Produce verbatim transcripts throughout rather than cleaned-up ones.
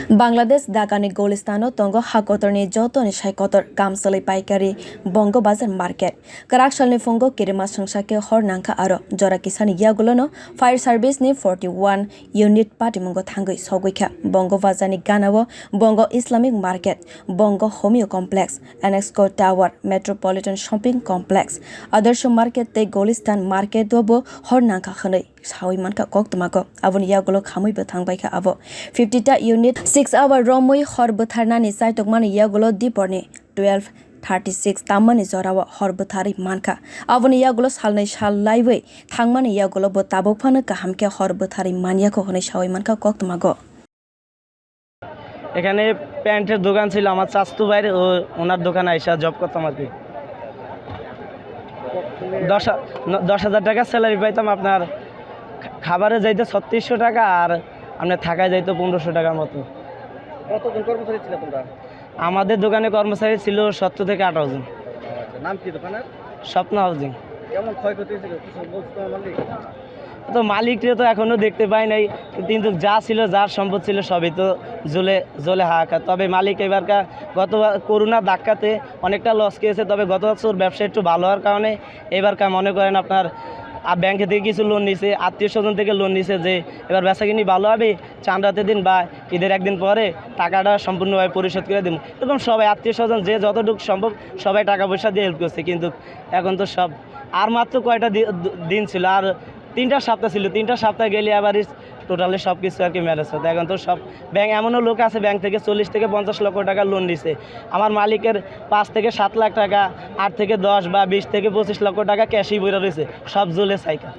Bangladesh Dhakani Golistano tongo ha kotorni jotoni sai kotor Kamsalwi Paikari Bongo Bazar Market. Kwrak salni phungo kirima swngsa khe hor nangkha aro jora kisani yagulono fire service ni forty one unit patimungo thangwi sogwi kha. Bongo Bazarni ganao Bongo Islamic Market, Bongo Homeo Complex, Anexco Tower, Metropolitan Shopping Complex, Adarsho Market tei Golistan Market o bo hor nangkha hwnwi sawi mankha koktwmago. Aboni yagulo khamwi bo thangbaikha abo. Fifty ta unit six hour romwi hor bwtharnani chaitokmani yagulo diporni twelve thirty six tammani jorao hor bwtharwi mankha. Aboni yagulo salnwi sal laiwi thangmani yagulo bo tabuk phano kaham khe hor bwtharwi manyakho hwnwi sawi mankha koktwmago. এখানে প্যান্টের দোকান ছিল আমার চাস্তু ভাইর, ও ওনার দোকানে আইসা জব করতাম আর কি। দশ হা- ন- দশ হাজার টাকা স্যালারি পাইতাম। আপনার খা- খাবারে যাইতো ছত্রিশশো টাকা, আর আপনার থাকায় যাইতো পনেরোশো টাকার মতো। কতজন কর্মচারী ছিল তোমরা? আমাদের দোকানে কর্মচারী ছিল সত্তর থেকে আঠারো জন। আচ্ছা, নাম কি দোকানের? স্বপ্ন হাউজিং। কেমন ক্ষয়ক্ষতি হয়েছিল, কিছু বলছে তোমার মালিক? তো মালিককে তো এখনো দেখতে পাই নাই, কিন্তু যা ছিল, যার সম্পদ ছিল, সবই তো জ্বলে জ্বলে হাহাকার। তবে মালিক এবারকার গত করোনা ধাক্কাতে অনেকটা লস খেয়েছে, তবে গত বছর ব্যবসা একটু ভালো হওয়ার কারণে এবারকার মনে করেন আপনার আ, ব্যাংকে থেকে কিছু লোন নিছে, আত্মীয় স্বজন থেকে লোন নিছে, যে এবার বেচাকিনি ভালো হবে, চাঁদ রাতের দিন বা ঈদের একদিন পরে টাকাটা সম্পূর্ণভাবে পরিশোধ করে দিব। এরকম সবাই আত্মীয় স্বজন যে যতটুকু সম্ভব সবাই টাকা পয়সা দিয়ে হেল্প করছে, কিন্তু এখন তো সব আর মাত্র কয়টা দি- দিন ছিল, আর তিনটা সপ্তাহ ছিল, তিনটা সপ্তাহ গেলে আবার টোটালি সব কিছু আর কি ম্যানেজ হতো। এখন তো সব ব্যাংক, এমনও লোক আছে ব্যাংক থেকে চল্লিশ থেকে পঞ্চাশ লক্ষ টাকা লোন নিছে। আমার মালিকের পাঁচ থেকে সাত লাখ টাকা, আট থেকে দশ বা বিশ থেকে পঁচিশ লক্ষ টাকা ক্যাশই পড়ে রয়েছে, সব জুলে সাইকেল।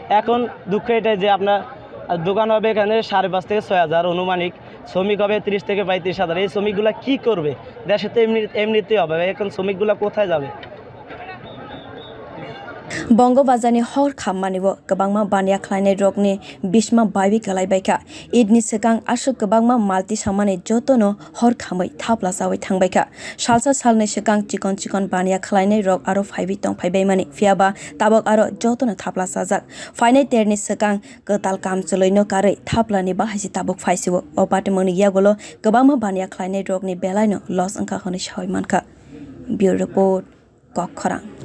এখন দুঃখ এটাই যে আপনার দোকান হবে এখানে সাড়ে পাঁচ থেকে ছয় হাজার আনুমানিক, শ্রমিক হবে ত্রিশ থেকে পঁয়ত্রিশ হাজার। এই শ্রমিকগুলা কি করবে? দেশে তো এমনি এমনিতেই অভাব, এখন শ্রমিকগুলা কোথায় যাবে? Bongo Bazarni hor khammani o kwbangma baniya khlainai rokni bisma baiwi kwlai baikha. Idni swkang aswk kwbangma malti samani jotono hor khamwi thapla chawi thangbaikha. Salsa salnwi swkang chikon chikon baniya khlainai rok aro phaiwi tongphai baimani, phiyaba tabok aro jotono thapla chajak. Phainai terni swkang kwtal kamchwlwino karwi thaplani bahaisi tabuk phaisio. O patimungni yagulo kwbangma baniya khlainai rokni belaino loss wngkha hwnwi sawi mankha. Bureau Report, Kokkhorang.